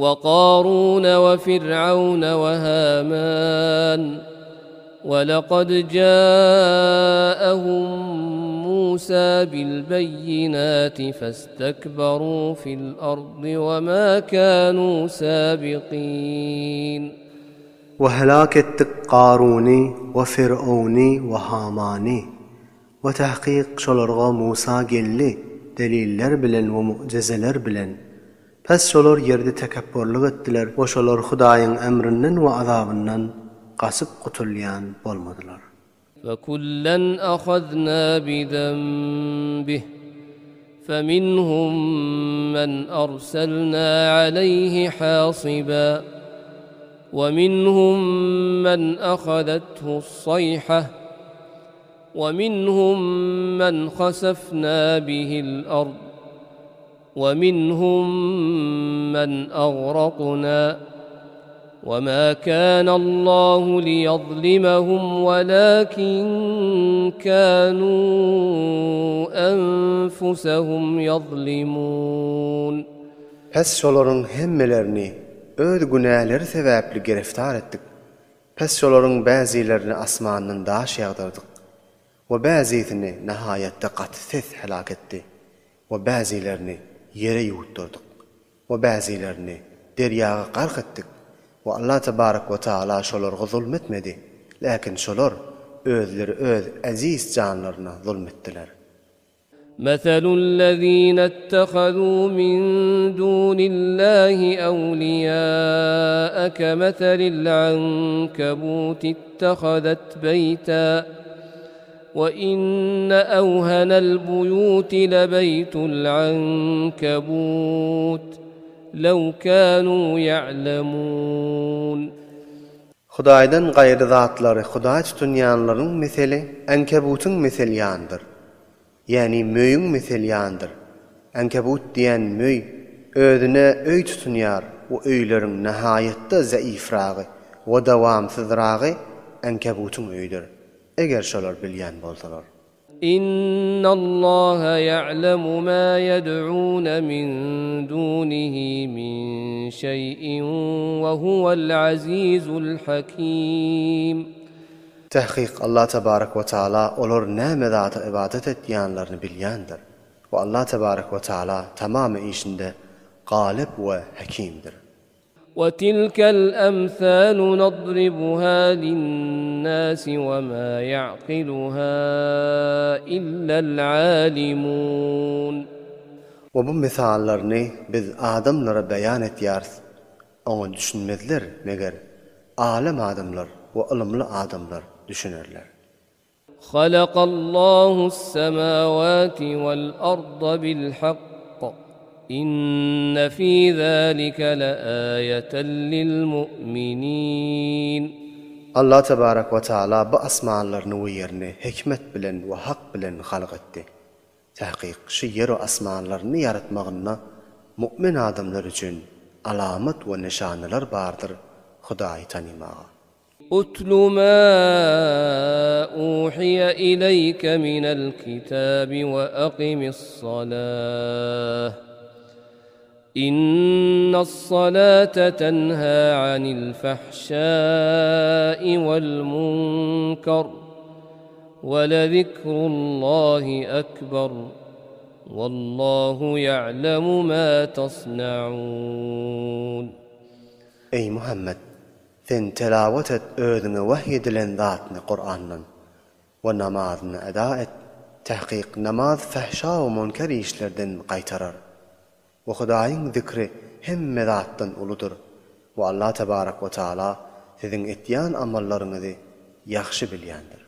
وقارون وفرعون وهامان ولقد جاءهم موسى بالبينات فاستكبروا في الأرض وما كانوا سابقين. We helak etdik Karuny we Fir'owny we Hamany. We tahkyk şolarga Musa geldi deliller bilen we mu'jezeler bilen. Pes şolar ýerde tekepburlyk etdiler we şolar Hudaýyň emrinden we azabyndan gaçyp gutulýan bolmadylar. Fekullen ahazna bizenbih, feminhum men arselna aleyhi hasiba, we minhum men ahazethu's-sayhah, we minhum men hasafna bihil-ard, ومنهم من أغرقنا وما كان الله ليظلمهم ولكن كانوا أنفسهم يظلمون. Pes şolaryň hemmelerini öz günäleri sebäpli giriftar etdik. Pes şolaryň bäzilerini asmandan daş ýagdyrdyk we bäzisini nahaýatda gaty ses helak etdi. We bäzilerini ýere ýuwutdyrdyk. We bäzilerini derýaga gark etdik. We Allah tebarek we taala şolarga zulm etmedi. Läkin şolar özleri öz eziz janlaryna zulm etdiler. Meselul-lezine ittehazû min dûnillâhi ewliyâe kemeselil-ankebûti ittehazet beytâ. We inne ewhenel buýuti lebeytul ankebut lew kanu ýa'lemun. Hudaýdan gaýry zatlary hudaý tutunýanlaryň meseli ankebutyň meseli ýanydyr. Ýäni möýüň meseli ýanydyr. Ankebut diýen möý özüne öý tutunýar we öýleriň nahaýatda zaifragy we dowamsyzragy ankebutyň öýüdir. Eger şolar bilýän bolsalar. Innallaha ýa'lemu ma ýed'une min dunihi min şeý'in we huwel azizul hakim. Tahkyk Allah tebarek we taala olar näme zata ybadat etýänlerini bilýändir. We Allah tebarek we taala tamamy işinde galyp we hekimdir. وتلك الأمثال نضربها للناس وما يعقلها إلا العالمون. We bu mysallaryny biz adamlara beýan etýäris, oňa düşünmezler, meger, alym adamlar we ylymly adamlar düşünerler. Halakallahu-s-semawati wal-arda bil-hakk, inne fi zalike le-aýeten lil-mu'minin. Allah tebarek we taala bu asmanlaryny we ýerini hikmet bilen we hak bilen halyk etdi. Takyk şu ýer we asmanlaryny ýaratmagynda mu'min adamlar üçin alamat we nyşanalar bardyr Hudaýy tanymaga. Utlu ma uhiýe ileýke minel kitabi we akymis-salah. Innas-salate tenha anil fahşai wel munker we lezikrullahi ekber. Wallahu ýa'lemu ma tasnaun. Eý, Muhammet! Sen telawat et özüňe wahy edilen zatny Kurandan we namazyny eda et, tahkyk namaz fahşa we munker işlerden gaýtarar. We Hudaýyň zikri hemme zatdan uludyr we Allah tebarek we taala siziň etýän amallaryňyzy ýagşy bilýändir.